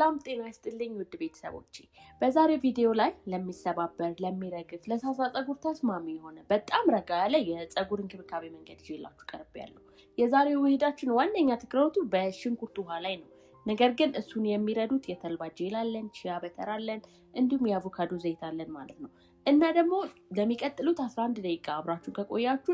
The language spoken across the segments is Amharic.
ሰላም ጤና ይስጥልኝ ውድ ቤተሰቦቼ፣ በዛሬው ቪዲዮ ላይ ለሚሰባበር፣ ለሚረግፍ፣ ለሳሳ ፀጉር ተስማሚ የሆነ በጣም ረጋ ያለ የፀጉር እንክብካቤ መንገድ ይዤላችሁ ቀርቤያለሁ። የዛሬው ውህዳችን ዋነኛ ትኩረቱ በሽንኩርት ውሃ ላይ ነው። ነገር ግን እሱን የሚረዱት የተልባ ጄል አለን፣ chia butter አለን፣ እንዲሁም የአቮካዶ ዘይት አለን ማለት ነው። እና ደግሞ ለሚቀጥሉት 11 ደቂቃ አብራችሁ ከቆያችሁ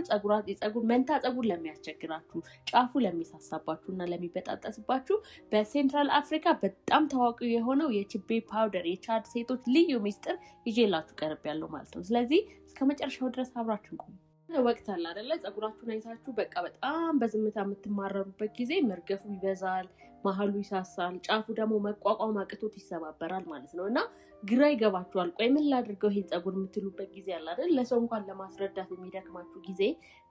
የፀጉር መንታ ፀጉር ለሚያስቸግራችሁ፣ ጫፉ ለሚሳሳባችሁ እና ለሚበጣጠስባችሁ በ Central Africa በጣም ታዋቂ የሆነው የችቤ powder የቻድ ሴቶች ልዩ ሚስጥር ይዤላችሁ ቀርቤያለሁ ማለት ነው። ስለዚህ እስከ መጨረሻው ድረስ አብራችሁን ቆዩ። ወቅት አለ አይደለ? ፀጉራችሁን አይታችሁ በቃ በጣም በዝምታ የምትማረሩበት ጊዜ መርገፉ ይበዛል፣ መሀሉ ይሳሳል፣ ጫፉ ደግሞ መቋቋም አቅቶት ይሰባበራል ማለት ነው። እና ግራ ይገባችኋል። ቆይ ምን ላድርገው ይሄን ፀጉር የምትሉበት ጊዜ አለ አይደል? ለሰው እንኳን ለማስረዳት የሚደክማችሁ ጊዜ።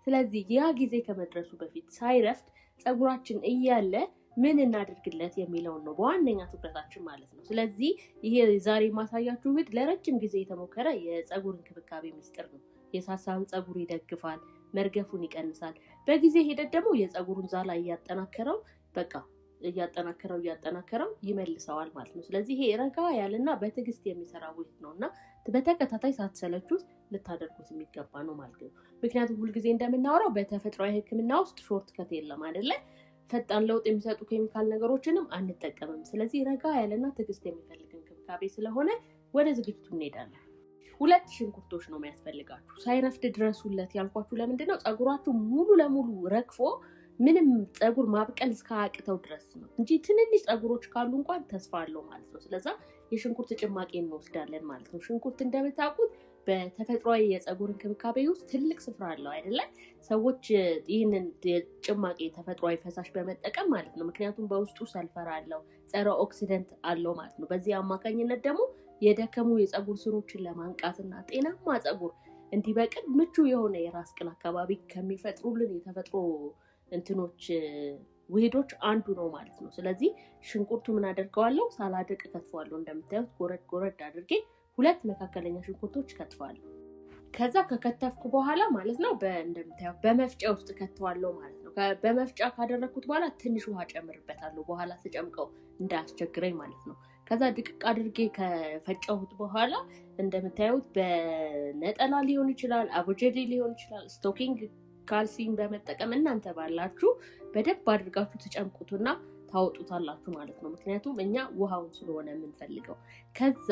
ስለዚህ ያ ጊዜ ከመድረሱ በፊት ሳይረፍድ ፀጉራችን እያለ ምን እናድርግለት የሚለውን ነው በዋነኛ ትኩረታችን ማለት ነው። ስለዚህ ይሄ ዛሬ የማሳያችሁ ውህድ ለረጅም ጊዜ የተሞከረ የፀጉር እንክብካቤ ሚስጥር ነው። የሳሳን ፀጉር ይደግፋል፣ መርገፉን ይቀንሳል። በጊዜ ሂደት ደግሞ የፀጉሩን ዛላ እያጠናከረው በቃ እያጠናከረው እያጠናከረው ይመልሰዋል ማለት ነው። ስለዚህ ይሄ ረጋ ያለና በትዕግስት የሚሰራ ውህድ ነው እና በተከታታይ ሳትሰለቹት ልታደርጉት የሚገባ ነው ማለት ነው። ምክንያቱም ሁልጊዜ እንደምናወራው በተፈጥሯዊ ሕክምና ውስጥ short cut የለም አይደለ? ፈጣን ለውጥ የሚሰጡ ኬሚካል ነገሮችንም አንጠቀምም። ስለዚህ ረጋ ያለና ትዕግስት የሚፈልግ እንክብካቤ ስለሆነ ወደ ዝግጅቱ እንሄዳለን። 2 ሽንኩርቶች ነው የሚያስፈልጋችሁ። ሳይረፍድ ድረሱለት ያልኳችሁ ለምንድን ነው? ፀጉራችሁ ሙሉ ለሙሉ ረግፎ ምንም ፀጉር ማብቀል እስካያቅተው ድረስ ነው እንጂ ትንንሽ ፀጉሮች ካሉ እንኳን ተስፋ አለው ማለት ነው። ስለዛ የሽንኩርት ጭማቂ እንወስዳለን ማለት ነው። ሽንኩርት እንደምታውቁት በተፈጥሯዊ የፀጉር እንክብካቤ ውስጥ ትልቅ ስፍራ አለው አይደለ? ሰዎች ይህንን ጭማቂ ተፈጥሯዊ ፈሳሽ በመጠቀም ማለት ነው። ምክንያቱም በውስጡ ሰልፈር አለው፣ ጸረ oxidant አለው ማለት ነው። በዚህ አማካኝነት ደግሞ የደከሙ የፀጉር ስሮችን ለማንቃትና ጤናማ ፀጉር እንዲበቅል ምቹ የሆነ የራስ ቅል አካባቢ ከሚፈጥሩልን የተፈጥሮ እንትኖች ውህዶች አንዱ ነው ማለት ነው። ስለዚህ ሽንኩርቱ ምን አደርገዋለሁ? ሳላደቅ እከትፈዋለሁ። እንደምታዩት ጎረድ ጎረድ አድርጌ 2 መካከለኛ ሽንኩርቶች እከትፈዋለሁ። ከዛ ከከተፍኩ በኋላ ማለት ነው እንደምታዩት በመፍጫ ውስጥ እከተዋለሁ ማለት ነው። በመፍጫ ካደረኩት በኋላ ትንሽ ውሃ ጨምርበታለሁ፣ በኋላ ስጨምቀው እንዳያስቸግረኝ ማለት ነው። ከዛ ድቅቅ አድርጌ ከፈጨሁት በኋላ እንደምታዩት በነጠላ ሊሆን ይችላል፣ አቦጀዴ ሊሆን ይችላል፣ stocking ካልሲን በመጠቀም እናንተ ባላችሁ በደንብ አድርጋችሁ ትጨምቁትና ታወጡታላችሁ ማለት ነው። ምክንያቱም እኛ ውሃውን ስለሆነ የምንፈልገው። ከዛ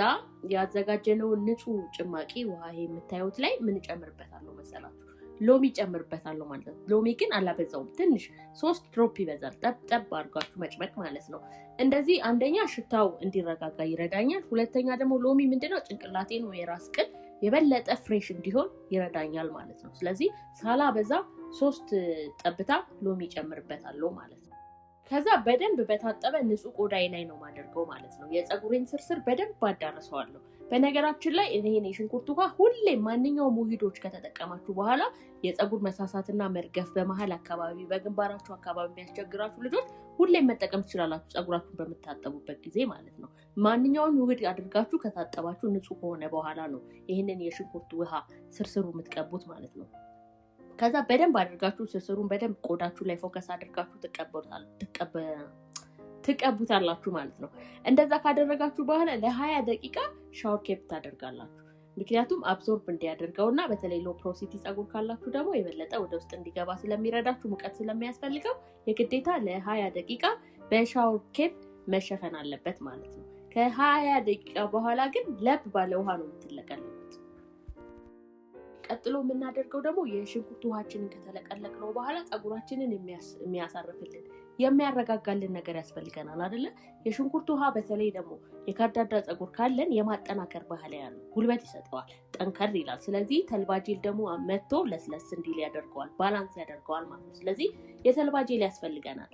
ያዘጋጀነውን ንጹህ ጭማቂ ውሃ ይሄ የምታዩት ላይ ምን እጨምርበታለሁ መሰላችሁ? ሎሚ ጨምርበታለሁ ማለት ነው። ሎሚ ግን አላበዛውም፣ ትንሽ 3 drop ይበዛል። ጠብ ጠብ አድርጋችሁ መጭመቅ ማለት ነው። እንደዚህ አንደኛ ሽታው እንዲረጋጋ ይረዳኛል። ሁለተኛ ደግሞ ሎሚ ምንድነው ጭንቅላቴን ወይ የራስ ቅል የበለጠ fresh እንዲሆን ይረዳኛል ማለት ነው። ስለዚህ ሳላበዛ 3 ጠብታ ሎሚ ጨምርበታለሁ ማለት ነው። ከዛ በደንብ በታጠበ ንጹህ ቆዳዬ ላይ ነው የማደርገው ማለት ነው። የፀጉሬን ስርስር በደንብ አዳርሰዋለሁ። በነገራችን ላይ ይሄን የሽንኩርት ውሃ ሁሌ ማንኛውም ውህዶች ከተጠቀማችሁ በኋላ የፀጉር መሳሳትና መርገፍ በመሃል አካባቢ በግንባራችሁ አካባቢ የሚያስቸግራችሁ ልጆች ሁሌም መጠቀም ትችላላችሁ፣ ፀጉራችሁን በምታጠቡበት ጊዜ ማለት ነው። ማንኛውም ውህድ አድርጋችሁ ከታጠባችሁ ንጹህ ከሆነ በኋላ ነው ይሄንን የሽንኩርት ውሃ ስርስሩ የምትቀቡት ማለት ነው። ከዛ በደንብ አድርጋችሁ ስርስሩን በደንብ ቆዳችሁ ላይ focus አድርጋችሁ ትቀቡታላችሁ ማለት ነው። እንደዛ ካደረጋችሁ በኋላ ለ20 ደቂቃ shower cap ታደርጋላችሁ። ምክንያቱም absorb እንዲያደርገውና በተለይ low porosity ፀጉር ካላችሁ ደግሞ የበለጠ ወደ ውስጥ እንዲገባ ስለሚረዳችሁ ሙቀት ስለሚያስፈልገው የግዴታ ለ20 ደቂቃ በ shower cap መሸፈን አለበት ማለት ነው። ከ20 ደቂቃ በኋላ ግን ለብ ባለ ውሃ ነው የምትለቀለቁት። ቀጥሎ የምናደርገው ደግሞ የሽንኩርት ውሃችንን ከተለቀለቅነው በኋላ ፀጉራችንን የሚያሳርፍልን የሚያረጋጋልን ነገር ያስፈልገናል አይደለ? የሽንኩርት ውሃ በተለይ ደግሞ የካርዳዳ ፀጉር ካለን የማጠናከር ባህሪ ያለው ጉልበት ይሰጠዋል፣ ጠንከር ይላል። ስለዚህ ተልባ ጄል ደግሞ መጥቶ ለስለስ እንዲል ያደርገዋል፣ balance ያደርገዋል ማለት ነው። ስለዚህ የተልባ ጄል ያስፈልገናል።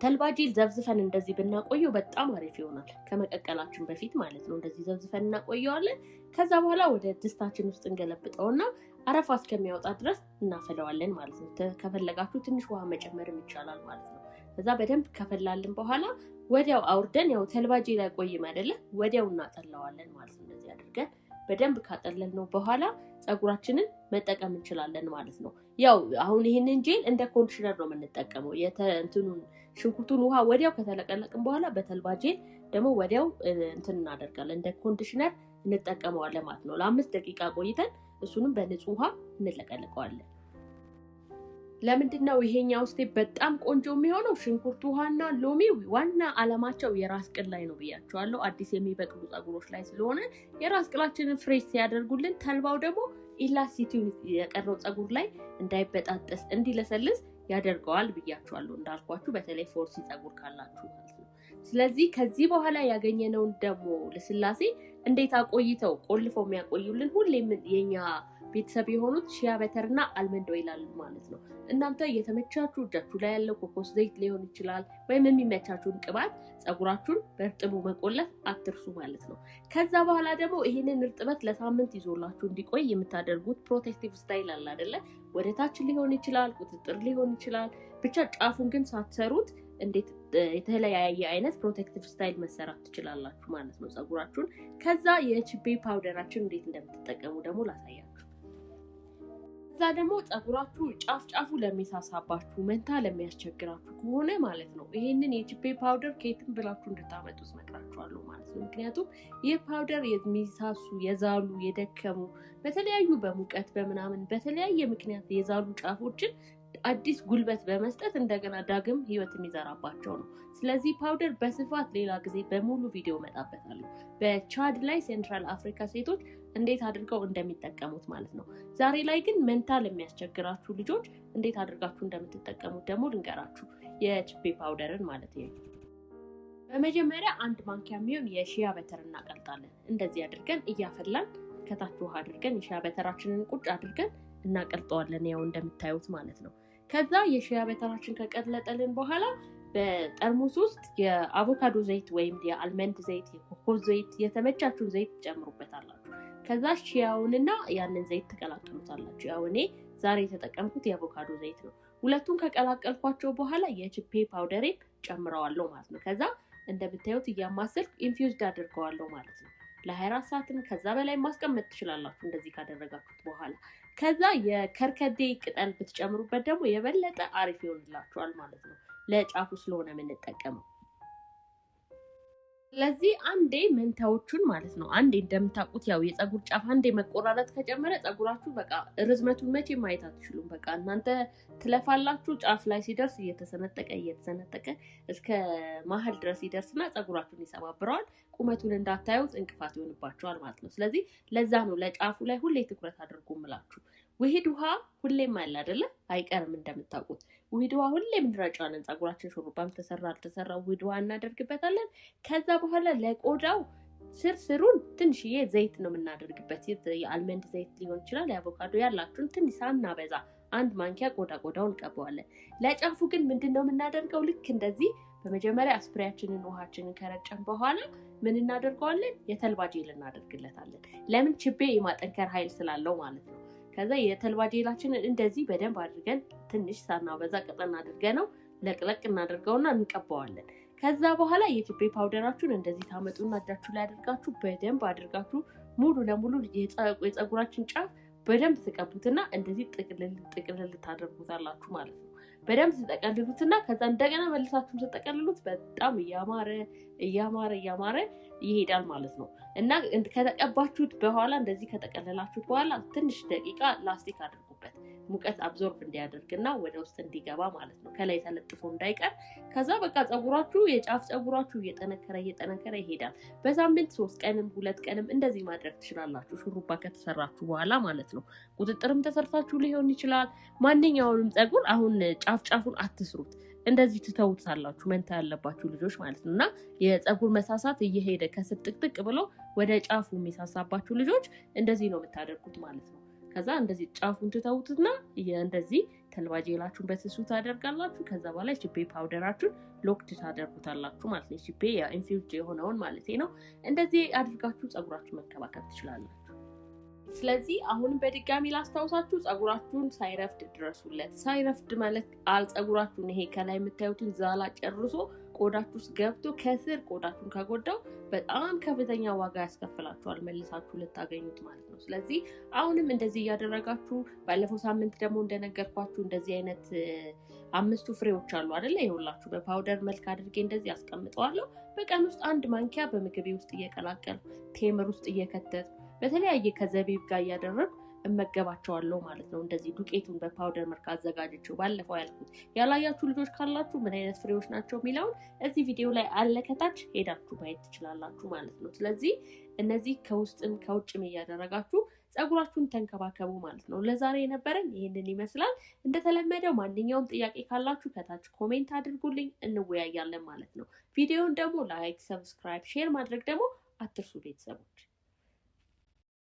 ተልባ ጄል ዘፍዝፈን እንደዚህ ብናቆየው በጣም አሪፍ ይሆናል፣ ከመቀቀላችን በፊት ማለት ነው። እንደዚህ ዘፍዝፈን እናቆየዋለን። ከዛ በኋላ ወደ ድስታችን ውስጥ እንገለብጠውና አረፋ እስከሚያወጣ ድረስ እናፈለዋለን ማለት ነው። ከፈለጋችሁ ትንሽ ውሃ መጨመርም ይቻላል ማለት ነው። ከዛ በደንብ ከፈላልን በኋላ ወዲያው አውርደን፣ ያው ተልባ ጄል አይቆይም አይደለ? ወዲያው እናጠለዋለን ማለት ነው። እንደዚህ አድርገን በደንብ ካጠለልነው በኋላ ፀጉራችንን መጠቀም እንችላለን ማለት ነው። ያው አሁን ይሄንን ጄል እንደ conditioner ነው የምንጠቀመው። እንትኑን ሽንኩርቱን ውሃ ወዲያው ከተለቀለቅን በኋላ በተልባ ጄል ደግሞ ወዲያው እንትን እናደርጋለን፣ እንደ conditioner እንጠቀመዋለን ማለት ነው። ለ5 ደቂቃ ቆይተን እሱንም በንጹህ ውሃ እንለቀልቀዋለን። ለምንድነው ይሄኛው step በጣም ቆንጆ የሚሆነው? ሽንኩርት ውሃና ሎሚ ዋና አላማቸው የራስ ቅል ላይ ነው ብያቸዋለሁ። አዲስ የሚበቅሉ ፀጉሮች ላይ ስለሆነ የራስ ቅላችንን fresh ሲያደርጉልን፣ ተልባው ደግሞ elasticity ውን የቀረው ፀጉር ላይ እንዳይበጣጠስ እንዲለሰልስ ያደርገዋል ብያቸዋለሁ። እንዳልኳችሁ በተለይ 4C ፀጉር ካላችሁ ማለት ነው። ስለዚህ ከዚህ በኋላ ያገኘነውን ደግሞ ልስላሴ እንዴት አቆይተው ቆልፈው የሚያቆዩልን ሁሌም የኛ ቤተሰብ የሆኑት shea butter እና almond oil አሉ ማለት ነው። እናንተ የተመቻችሁ እጃችሁ ላይ ያለው ኮኮስ ዘይት ሊሆን ይችላል፣ ወይም የሚመቻችሁን ቅባት ፀጉራችሁን በእርጥቡ መቆለፍ አትርሱ ማለት ነው። ከዛ በኋላ ደግሞ ይሄንን እርጥበት ለሳምንት ይዞላችሁ እንዲቆይ የምታደርጉት protective style አለ አይደለ? ወደ ታች ሊሆን ይችላል፣ ቁጥጥር ሊሆን ይችላል። ብቻ ጫፉን ግን ሳትሰሩት እንዴት የተለያየ አይነት protective style መሰራት ትችላላችሁ ማለት ነው ፀጉራችሁን። ከዛ የችቤ powder ኣችን እንዴት እንደምትጠቀሙ ደግሞ ላሳያችሁ። ከዛ ደግሞ ፀጉራችሁ ጫፍ ጫፉ ለሚሳሳባችሁ መንታ ለሚያስቸግራችሁ ከሆነ ማለት ነው ይሄንን የችቤ powder ከየትም ብላችሁ እንድታመጡት እመክራችኋለሁ ማለት ነው። ምክንያቱም ይህ powder የሚሳሱ የዛሉ የደከሙ በተለያዩ በሙቀት በምናምን በተለያየ ምክንያት የዛሉ ጫፎችን አዲስ ጉልበት በመስጠት እንደገና ዳግም ህይወት የሚዘራባቸው ነው። ስለዚህ powder በስፋት ሌላ ጊዜ በሙሉ ቪዲዮ እመጣበታለሁ። በቻድ ላይ Central Africa ሴቶች እንዴት አድርገው እንደሚጠቀሙት ማለት ነው። ዛሬ ላይ ግን መንታ ለሚያስቸግራችሁ ልጆች እንዴት አድርጋችሁ እንደምትጠቀሙት ደግሞ ልንገራችሁ፣ የችቤ powder ን ማለት ነው። በመጀመሪያ አንድ ማንኪያ የሚሆን የ shea butter እናቀልጣለን። እንደዚህ አድርገን እያፈላን ከታች ውሃ አድርገን የ shea butter ኣችንን ቁጭ አድርገን እናቀልጠዋለን፣ ያው እንደምታዩት ማለት ነው። ከዛ የ shea butter ኣችን ከቀለጠልን በኋላ በጠርሙስ ውስጥ የአቮካዶ ዘይት ወይም የ almond ዘይት፣ የኮኮስ ዘይት፣ የተመቻችሁን ዘይት ትጨምሩበታላችሁ። ከዛ shea ውንና ያንን ዘይት ትቀላቅሉታላችሁ። ያው እኔ ዛሬ የተጠቀምኩት የአቮካዶ ዘይት ነው። ሁለቱን ከቀላቀልኳቸው በኋላ የችፔ powder ኤን ጨምረዋለሁ ማለት ነው። ከዛ እንደምታዩት እያማሰልኩ infused አድርገዋለሁ ማለት ነው። ለ24 ሰዓትም ከዛ በላይ ማስቀመጥ ትችላላችሁ እንደዚህ ካደረጋችሁት በኋላ። ከዛ የከርከዴ ቅጠል ብትጨምሩበት ደግሞ የበለጠ አሪፍ ይሆንላችኋል ማለት ነው። ለጫፉ ስለሆነ የምንጠቀመው። ስለዚህ አንዴ መንታዎቹን ማለት ነው፣ አንዴ እንደምታውቁት ያው የፀጉር ጫፍ አንዴ መቆራረጥ ከጀመረ ፀጉራችሁ በቃ ርዝመቱን መቼ ማየት አትችሉም። በቃ እናንተ ትለፋላችሁ፣ ጫፍ ላይ ሲደርስ እየተሰነጠቀ እየተሰነጠቀ እስከ መሀል ድረስ ይደርስና ፀጉራችሁን ይሰባብረዋል። ቁመቱን እንዳታዩት እንቅፋት ይሆንባችኋል ማለት ነው። ስለዚህ ለዛ ነው ለጫፉ ላይ ሁሌ ትኩረት አድርጉ ምላችሁ። ውህድ ውሃ ሁሌም አለ አይደለ? አይቀርም። እንደምታውቁት ውህድ ውሃ ሁሌም እንረጫለን። ፀጉራችን ሹሩባም ተሰራ አልተሰራ ውህድ ውሃ እናደርግበታለን። ከዛ በኋላ ለቆዳው ስር ስሩን ትንሽዬ ዘይት ነው የምናደርግበት። የ almond ዘይት ሊሆን ይችላል፣ የአቮካዶ ያላችሁን ትንሽ ሳናበዛ አንድ ማንኪያ ቆዳውን እንቀባዋለን። ለጫፉ ግን ምንድነው የምናደርገው? ልክ እንደዚህ በመጀመሪያ spray ያችንን ውሃችንን ከረጨን በኋላ ምን እናደርገዋለን? የተልባ ጄል እናደርግለታለን። ለምን? ችቤ የማጠንከር ኃይል ስላለው ማለት ነው። ከዛ የተልባ ጄላችንን እንደዚህ በደንብ አድርገን ትንሽ ሳናበዛ ቀጠን አድርገነው ለቅለቅ እናደርገውና እንቀባዋለን። ከዛ በኋላ የችቤ powder ኣችሁን እንደዚህ ታመጡና እጃችሁ ላይ አድርጋችሁ በደንብ አድርጋችሁ ሙሉ ለሙሉ የፀጉራችን ጫፍ በደንብ ትቀቡትና እንደዚህ ጥቅልል ጥቅልል ታደርጉታላችሁ ማለት ነው። በደንብ ትጠቀልሉትና ከዛ እንደገና መልሳችሁም ስትጠቀልሉት በጣም እያማረ እያማረ እያማረ ይሄዳል ማለት ነው። እና ከተቀባችሁት በኋላ እንደዚህ ከጠቀለላችሁት በኋላ ትንሽ ደቂቃ ላስቲክ አድርጉበት፣ ሙቀት absorb እንዲያደርግና ወደ ውስጥ እንዲገባ ማለት ነው፣ ከላይ ተለጥፎ እንዳይቀር። ከዛ በቃ ፀጉራችሁ የጫፍ ፀጉራችሁ እየጠነከረ እየጠነከረ ይሄዳል። በሳምንት 3 ቀንም 2 ቀንም እንደዚህ ማድረግ ትችላላችሁ፣ ሹሩባ ከተሰራችሁ በኋላ ማለት ነው። ቁጥጥርም ተሰርታችሁ ሊሆን ይችላል። ማንኛውንም ፀጉር አሁን ጫፍ ጫፉን አትስሩት፣ እንደዚህ ትተውታላችሁ፣ መንታ ያለባችሁ ልጆች ማለት ነው። እና የፀጉር መሳሳት እየሄደ ከስር ጥቅጥቅ ብሎ ወደ ጫፉ የሚሳሳባችሁ ልጆች እንደዚህ ነው የምታደርጉት ማለት ነው። ከዛ እንደዚህ ጫፉን ትተውትና እንደዚህ ተልባ ጄላችሁን በስሱ ታደርጋላችሁ። ከዛ በኋላ ችቤ powder ኣችሁን locked ታደርጉታላችሁ ማለት ነው። ችቤ infused የሆነውን ማለት ነው። እንደዚህ አድርጋችሁ ፀጉራችሁን መንከባከብ ትችላላችሁ። ስለዚህ አሁንም በድጋሚ ላስታውሳችሁ፣ ፀጉራችሁን ሳይረፍድ ድረሱለት። ሳይረፍድ ማለት ፀጉራችሁን ይሄ ከላይ የምታዩትን ዛላ ጨርሶ ቆዳችሁ ውስጥ ገብቶ ከስር ቆዳችሁን ከጎዳው በጣም ከፍተኛ ዋጋ ያስከፍላችኋል መልሳችሁ ልታገኙት ማለት ነው። ስለዚህ አሁንም እንደዚህ እያደረጋችሁ ባለፈው ሳምንት ደግሞ እንደነገርኳችሁ እንደዚህ አይነት 5 ፍሬዎች አሉ አይደለ? ይኸውላችሁ በ powder መልክ አድርጌ እንደዚህ አስቀምጠዋለሁ። በቀን ውስጥ 1 ማንኪያ በምግቤ ውስጥ እየቀላቀልኩ ቴምር ውስጥ እየከተትኩ በተለያየ ከዘቢብ ጋር እያደረግኩ እመገባቸዋለሁ ማለት ነው። እንደዚህ ዱቄቱን በ powder መልክ አዘጋጅቼው ባለፈው ያልኩት ያላያችሁ ልጆች ካላችሁ ምን አይነት ፍሬዎች ናቸው የሚለውን እዚህ ቪዲዮ ላይ አለ ከታች ሄዳችሁ ማየት ትችላላችሁ ማለት ነው። ስለዚህ እነዚህ ከውስጥም ከውጭም እያደረጋችሁ ፀጉራችሁን ተንከባከቡ ማለት ነው። ለዛሬ የነበረን ይህንን ይመስላል። እንደተለመደው ማንኛውም ጥያቄ ካላችሁ ከታች comment አድርጉልኝ፣ እንወያያለን ማለት ነው። ቪዲዮውን ደግሞ like፣ subscribe፣ share ማድረግ ደግሞ አትርሱ ቤተሰቦች።